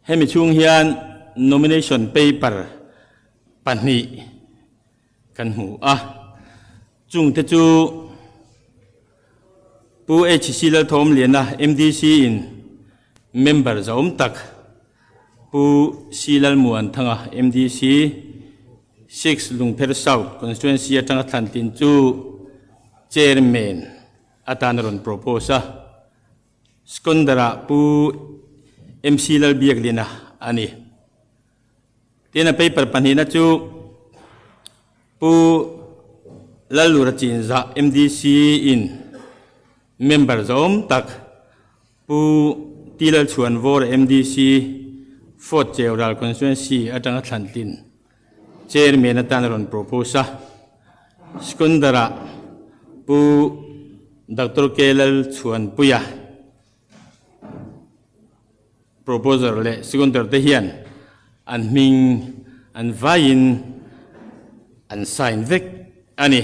Hemi chhung hian nomination paper pahnih kan hmu a, chungte chu Pu HC Lalthawmliana MDC in member zahawm tak Pu C Lalmuanthanga MDC 6 Lungpher South Constituency atanga thlantlin chu Chairman atan a rawn propose a. Skundara Pu MC Lalbiakliana a ni. Tin a paper pahnihna chu Pu Lallura Chinzah MDC in member zawm tak Pu T Lalchhuanvawra MDC Fort Cheural Constituency atanga thlantlin Chairman atan a rawn propose a. Skundara Pu Doctor K Lalchhuanpuia Proposer leh Seconder te hian an hming an vaiin an sign vek a ni.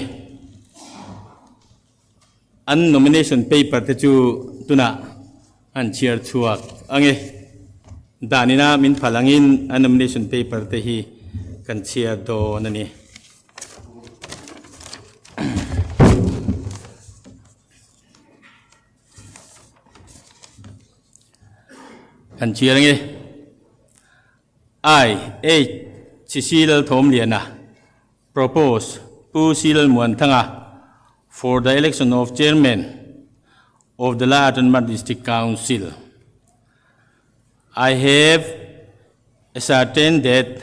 An nomination paper te chu tunah an chhiar chhuak ang e. Danina min phal angin an nomination paper te hi kan chhiar dawn a ni. Kan chhiar ange. I, H, Chisi Lalthawmliana, propose Pu C Lalmuanthanga for the election of Chairman of the La Atanmar District Council. I have ascertained that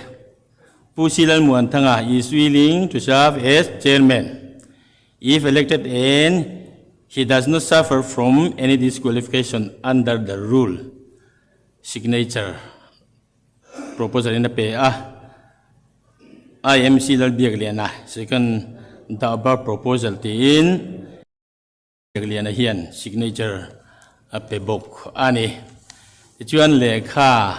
Pu C Lalmuanthanga is willing to serve as Chairman if elected and he does not suffer from any disqualification under the rule. Signature proposal in a pe a. IMC Lalbiakliana second the above proposal tiin Biakliana hian signature a pe bawk a ni. Tichuan lehkha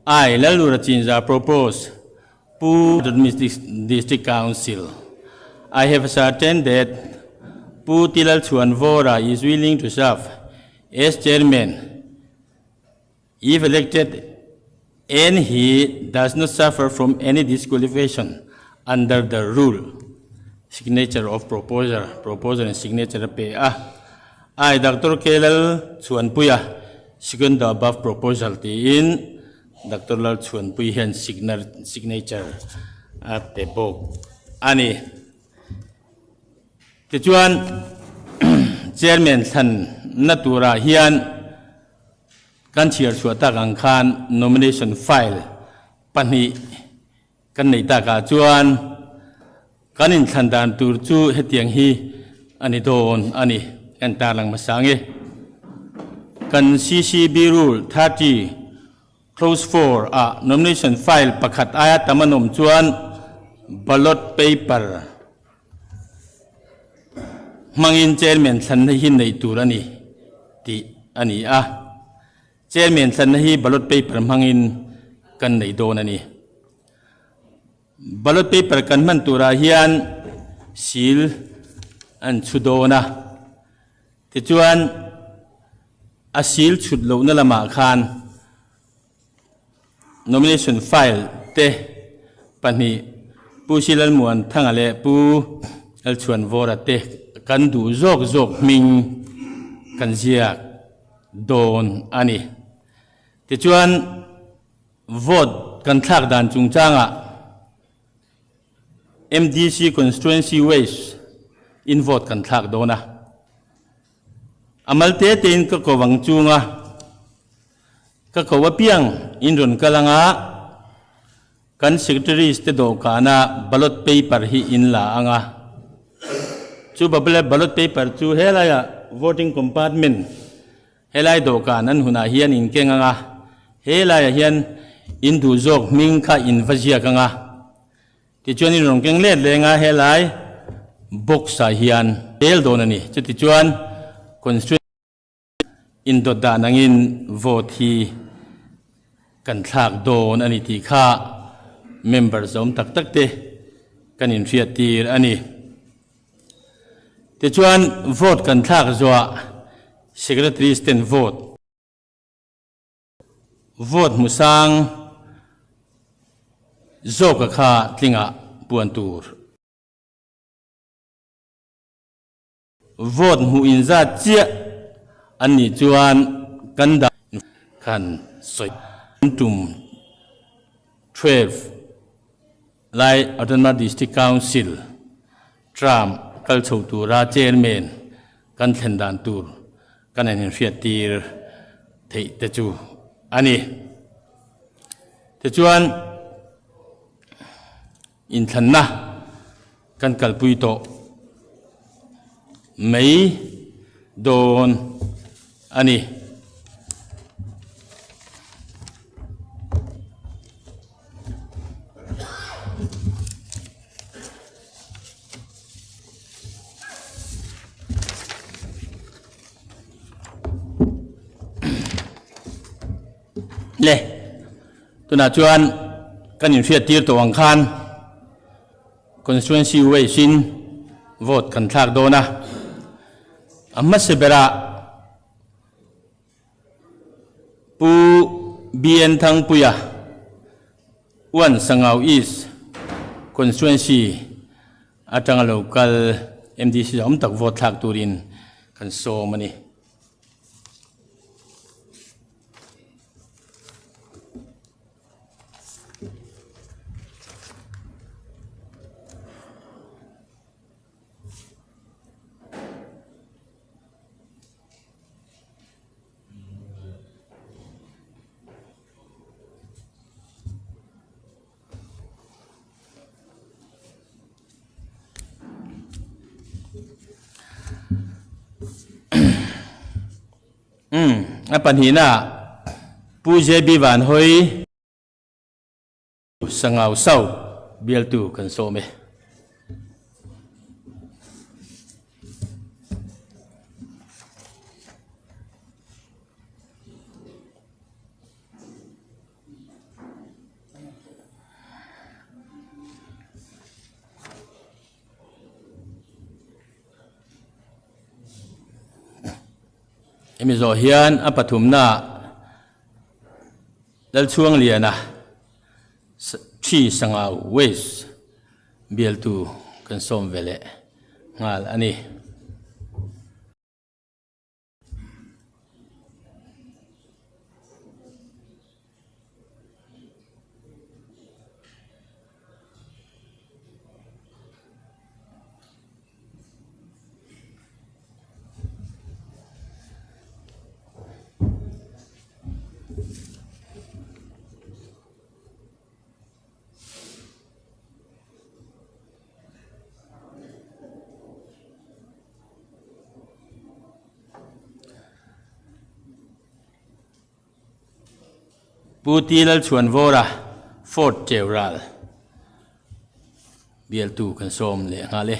I, Lalura Chinza propose Pu District Council. I have ascertained that Pu Tilal Chuan Vora is willing to serve as chairman if elected and he does not suffer from any disqualification under the rule. Signature of proposer, proposer and signature pe a. I, Doctor K. Lal Chuanpuia, second the above proposal tiin Doctor Lal Chuanpui hian signature a pe bawk a ni. Tichuan Chairman thlanna turah hian kan chhiar chhuah tak ang khan nomination file pahnih Kan neih takah chuan kan inthlan dan tur chu hetiang hi a ni dawn a ni, kan tarlang hmasa ang e. Kan CCB Rule 30 Clause 4 ah nomination file pakhat aia tam an awm chuan ballot paper hmangin chairman thlanna hi neih tur a ni tih a ni a. Chairman thlanna hi ballot paper hmangin kan nei dawn a ni. Ballot paper kan hman turah hian seal an chhu dawn a, tichuan a seal chhut lohna lamah khan nomination file te pahnih Pu Silalmuanthanga leh Pu Lalchhuanvawra te kan duh zawk zawk hming kan ziak dawn a ni. Tichuan, vote kan thlak dan chungchangah MDC Constituency Waste in vote kan thlak dawn a. A mal te tein ka ko vang chunga ka ko apiang in rawn kal anga kan Secretaries te dawhkana ballot paper hi in la anga chu ballot paper chu helaiah voting compartment helai dawhkan an hunah hian in keng anga helaiah hian in duh zawk hming kha in va ziak anga tichuan in rawn keng let leng a helai box ah hian tel dawn a ni chutichuan constituency Indawt dan angin vote hi kan thlak dawn a ni tih kha member zawm tak tak te kan inhriat tir a ni. Tichuan vote kan thlak zuah Secretaries ten vote vote hmu sang zawka kha tlingah puan tur. Vote hmuh inzat chiah an nih chuan kan dah khan sawi tum 12 lai Autonomous District Council term kal chho tura Chairman kan thlen dan tur kan han inhriattir theih te chu a ni. Tichuan inthlanna kan kalpui tawh mai dawn a ni. Le, tunah chuan kan inhriattir tawh ang khan Constituency wise in vote kan thlak dawn a, a hmasa berah Pu BN Thangpuia, Uan Sangau East Constituency atanga lo kal MDC awm tak vote thlak turin kan sawm a ni. Umm a pahnihna Pu JB Vanhawi Sangau South bialtu kan sawm e. Hemi zawh hian a pathumnaah Lalchhuangliana Thi Sangau West bialtu kan sawm ve leh nghal a ni. Pu T Lalchhuanvawra Fort Cheural bialtu kan sawm leh nghal e.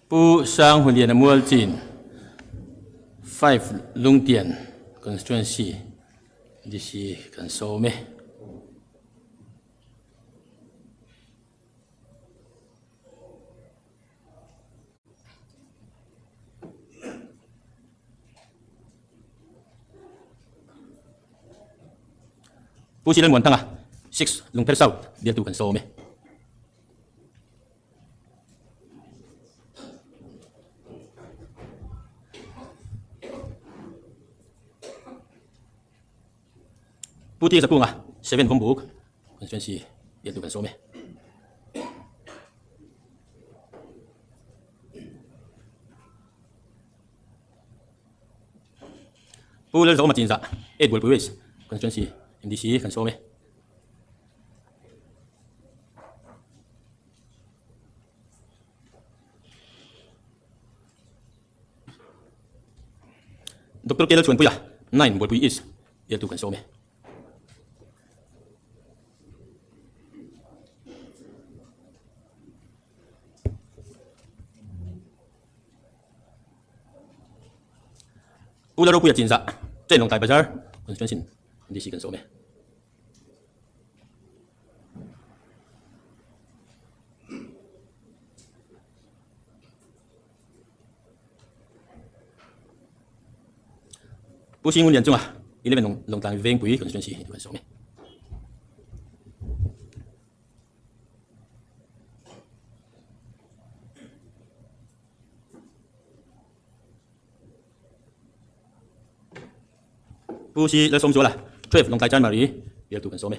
Pu Sanghuliana Mualchin, Five Lungtian Constituency, DC kan sawm e. Pu Silan Muantanga, Six Lungpher South bialtu kan sawm e. Pu T Zakunga, Seven Vawmbuk Constituency bialtu kan sawm e. Pu Lalzawma Chinzah, Eight Bualpui West Constituency MDC kan sawm e. Doctor K Lalchhuanpuia, Nine Bualpui East bialtu kan sawm e. Pu Lalropuia Chinzah, Train Lawngtlai Bazar Constituency MDC kan sawm e. Pu Singun Lian chunga 11 Lawngtlai Vengpui Constituency kan sawm e. Pu Si Lalsawmzuala, 12 Lawngtlai Chanmari, bialtu kan sawm e.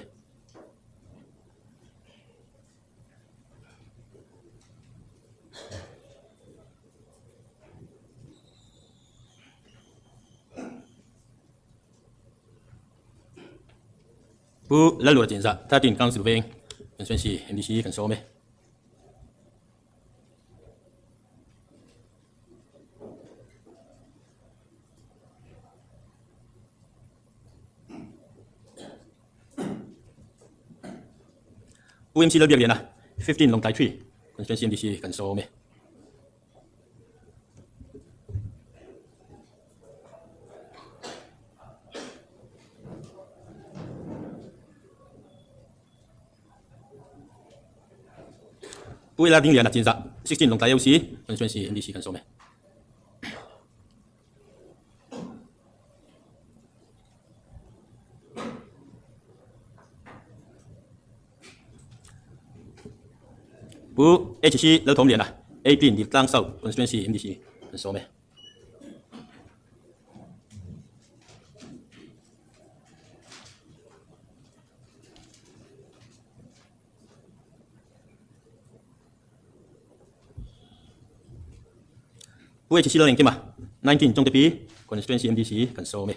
Pu Lalluara Chinzah, 13 Council Veng, Constituency, MDC kan sawm e. Pu MC Lalbiakliana, 15 Lawngtlai 3, Constituency MDC kan sawm e. Pu Ila Dingliana Chinzah, 16 Lawngtlai AOC, Constituency MDC kan sawm e. Pu HC Lalthawmliana, 18 Diltlang South Constituency MDC kan sawm e. Pu HC Lalengkima, 19 Chawngtepi Constituency MDC kan sawm e.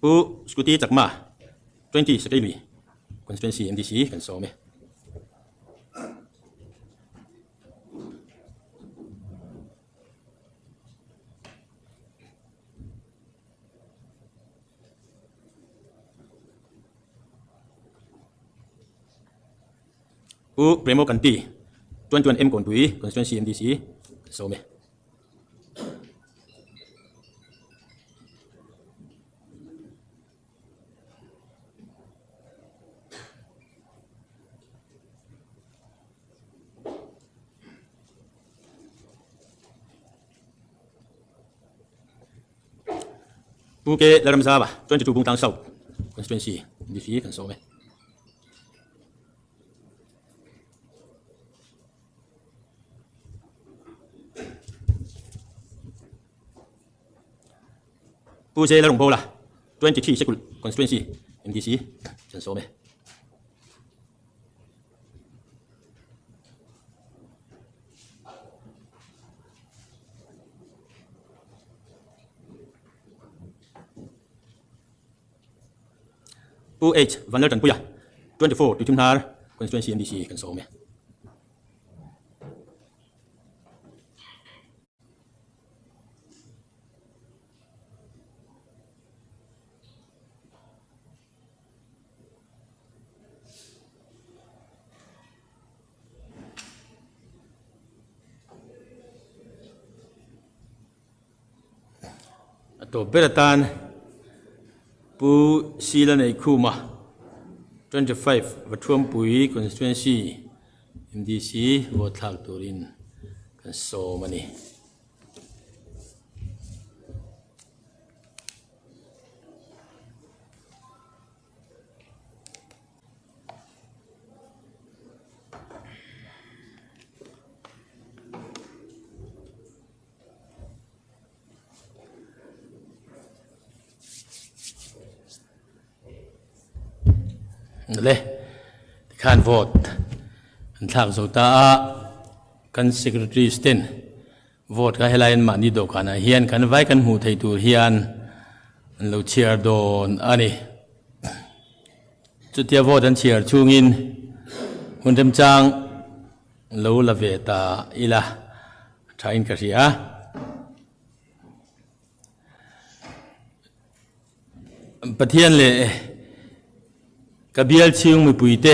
Pu Scooty Chakma, 20 Sakeilui Constituency MDC kan sawm e. Pu Premo Kanti, 21 M Kawnpui Constituency MDC kan sawm e. Pu K Lalramzava, 22 Bungtlang South Constituency MDC kan sawm e. Pu J Lalrungbola, 23 Sekulh Constituency MDC kan sawm e. Pu H Vanlaltanpuia, 24 Tuithumhnar Constituency MDC kan sawm e. A tawp ber atan Pu Sila Neikhuma 25 Vathuampui Constituency MDC vote thlak turin kan sawm a ni. Le tikhan vote an thlak zo ta a kan secretaries ten vote kha helai an mahni dawhkanah hian kan vai kan hmuh theih tur hian an lo chhiar dawn a ni. Chutia vote an chhiar chhungin hun remchang lo la ve ta ila a thain ka hria. Pathian leh ka bial chhing mipuite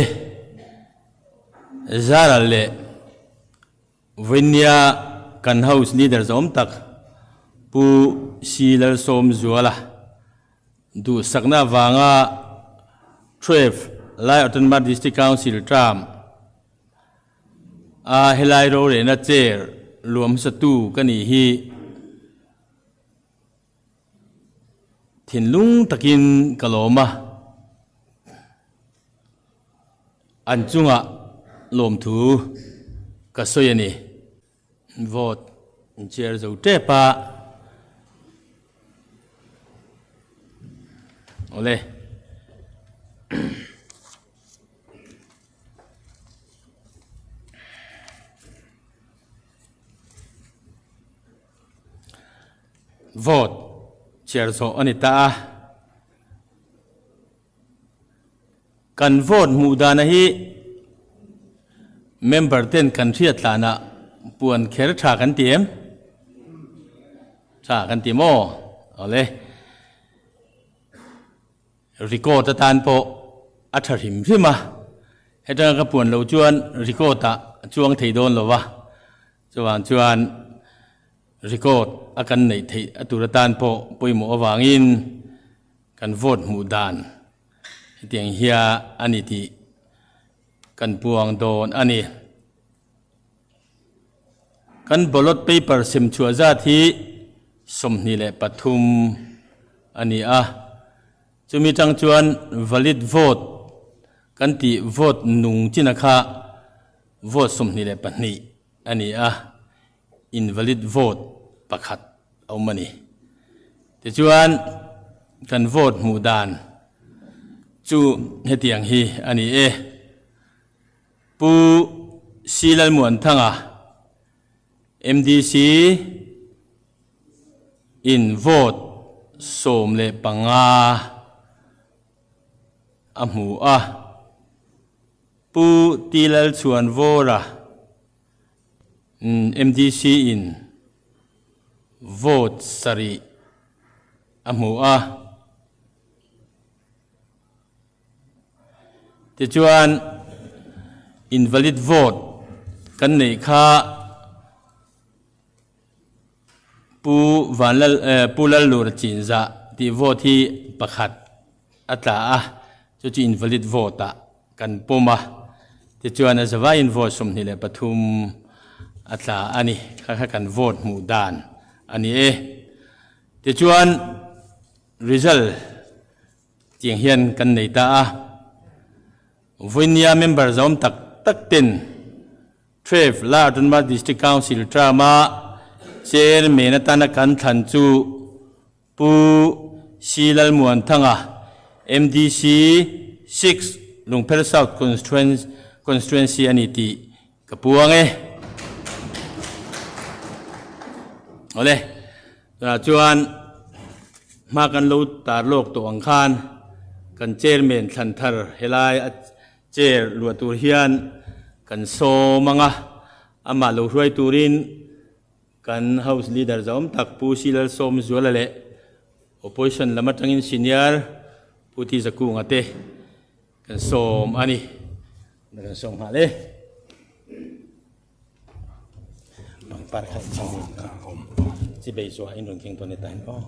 Zara leh Vawinia kan House Leader zawm tak Pu Si Lalsawmzuala duhsakna avanga Twelve Lai Autonomous District Council term a helai rorehna chair luam hmasatu ka nih hi Thinlung takin ka lawm a, an chungah lawmthu ka sawi a ni. Vote in chair zo tep a, awle. Vote chhiar zawh a ni ta a. Kan vote hmuh dana hi member ten kan hriat tlanah puan kher tha kan ti em? Tha kan ti maw? Awle. Record atan pawh a tha hrim hrim a, hetanga ka puan loh chuan record ah a chuang thei dawn lo va, chuvang chuan record a kan neih theih a tur atan pawh pawimawh avangin kan vote hmuh dan hetiang hia a ni tih kan puang dawn a ni. Kan ballot paper sem chhuah zat hi 23 a ni a, chumi tang chuan valid vote kan tih vote nung china kha vote 22 a ni a, invalid vote pakhat a awm a ni. Tichuan kan vote hmuh dan chu hetiang hi a ni e. Pu Si Lalmuanthanga, MDC, in vote 15 a hmu a, Pu Ti Lalchhuanvawra, MDC, in vote 7 a hmu a. Tichuan, invalid vote kan neih kha Pu Vanlal eh Pu Lallura Chinzah tih vote hi pakhat a tla a, chu chu invalid vote ah kan pawm a. Tichuan a zavaiin vote 23 a tla a ni. Kha kha kan vote hmuh dan a ni e. Tichuan result Tiang hian kan nei ta a, Vawinia member zawm tak tak ten Trev La Autonomous District Council term-a Chairman atana kan thlan chu Pu Si Lalmuanthanga, MDC Six, Lungpher South Constituency a ni tih ka puang e. Awle, tunah chuan hma kan lo tar lawk tawh ang khan kan chairman thlan thar helai a chair luah tur hian kan sawm ang a, amah lo hruai turin kan house leader zawm tak Pu Silalsawmzuala leh opposition lam atangin senior Pu Tizakunga te Kan sawm a ni. Kan sawm nghal e. Pangpar kha i chang chi bei zuah in rawn keng tawn e tain aw.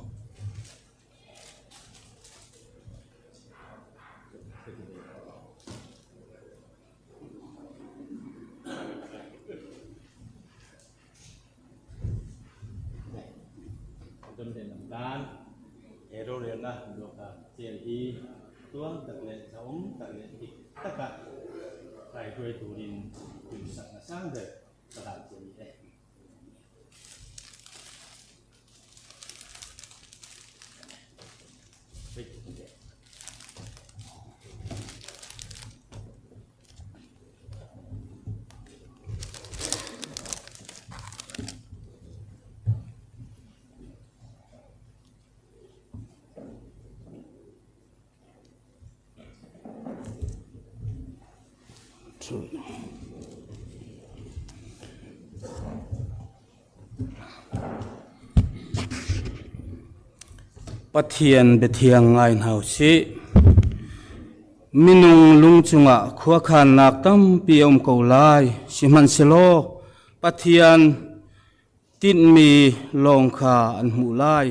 Dawm leh lam tan he rorelna dawhkan chair hi tuang tak leh zahawm tak leh dik taka kaihruai turin duhsakna sang ber ka hlan che a ni e. Pathian biathiang ngai hna u sih. Minung lung cungah khuakhannak tampi a um ko lai, sihmanhsehlaw Pathian tinhmi lawng kha an hmuh lai.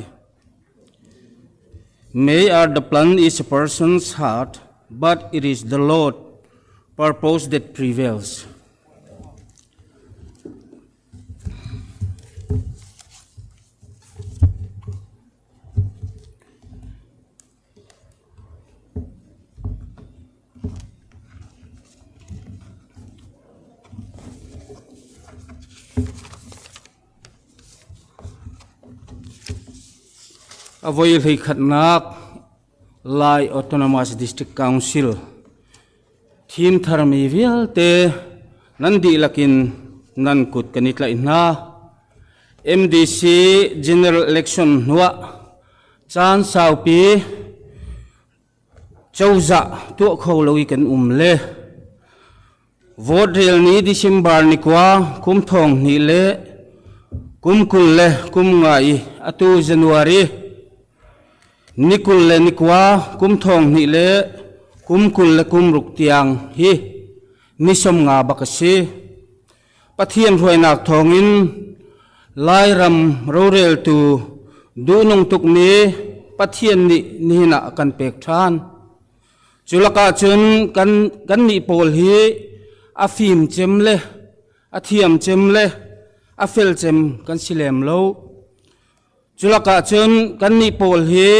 May are the plan is a person's heart, but it is the Lord purpose that prevails. A voi hleikhatnak Lai Autonomous District Council thim tharmi vialte nan dihlak in nan kut kan i tlaih hna. MDC General Election hnuah caan saupi cozah tuah kho lo i kan um le vote rel ni December ni kua kum thong hnih le kum 20 le kum nga i atu January ni 20 le ni kua kum thong hnih le kum 20 le kum ruk tiang hi ni 50 bak a si. Pathian hruainak thawngin Lairam roreltu duhnung tukmi Pathian nih nihin ah a kan pek ṭhan. Cu lakah cun kan kannih pawl hi a fim cem le a thiam cem le a fel cem kan si lem lo. Cu lakah cun kannih pawl hi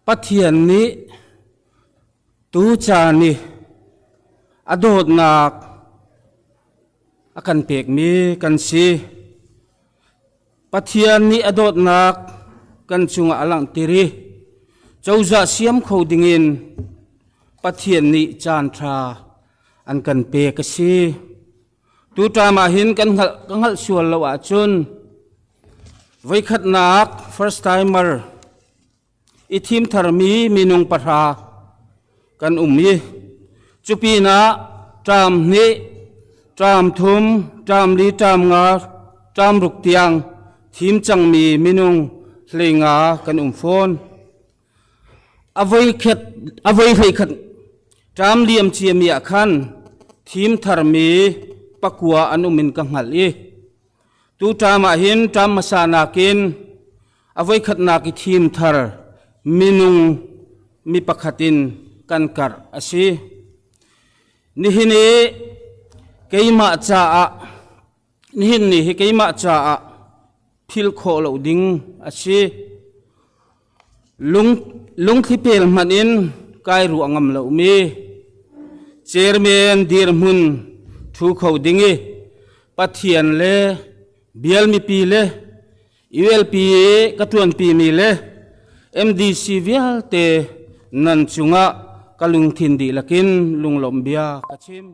Pathian nih tucaan i a dawtnak a kan pekmi kan si. Pathian nih a dawtnak kan cungah a langhter i cozah siam kho dingin Pathian nih caanṭha an kan pek a si. Tuṭam ah hin kan hngalh ka hngalh sual lo ahcun voikhatnak first timer i thim tharmi minung pahra kan um i cupinah ṭam hnih, ṭam thum, ṭam li, ṭam nga, ṭam ruk tiang thim cangmi minung 15 kan um fawn. A voi hleikhat ṭam liam ciami ah khan thim tharmi pakua an um in ka hngalh i tu ṭam ah hin ṭam hmasa nakin a voikhatnak i thim thar minung mi pakhat in kan karh a si. Nihin i keimah caah nihin ni hi keimah caah philh khawh lo ding a si. Lung, lungthli pel hmanh in kai ruah ngam lomi chairman dirhmun thu kho ding i Pathian le bial mipi le ULP ka ṭuanpimi le MDC vialte nan cungah ka lungthin dihlak in lunglawmh bia ka chim.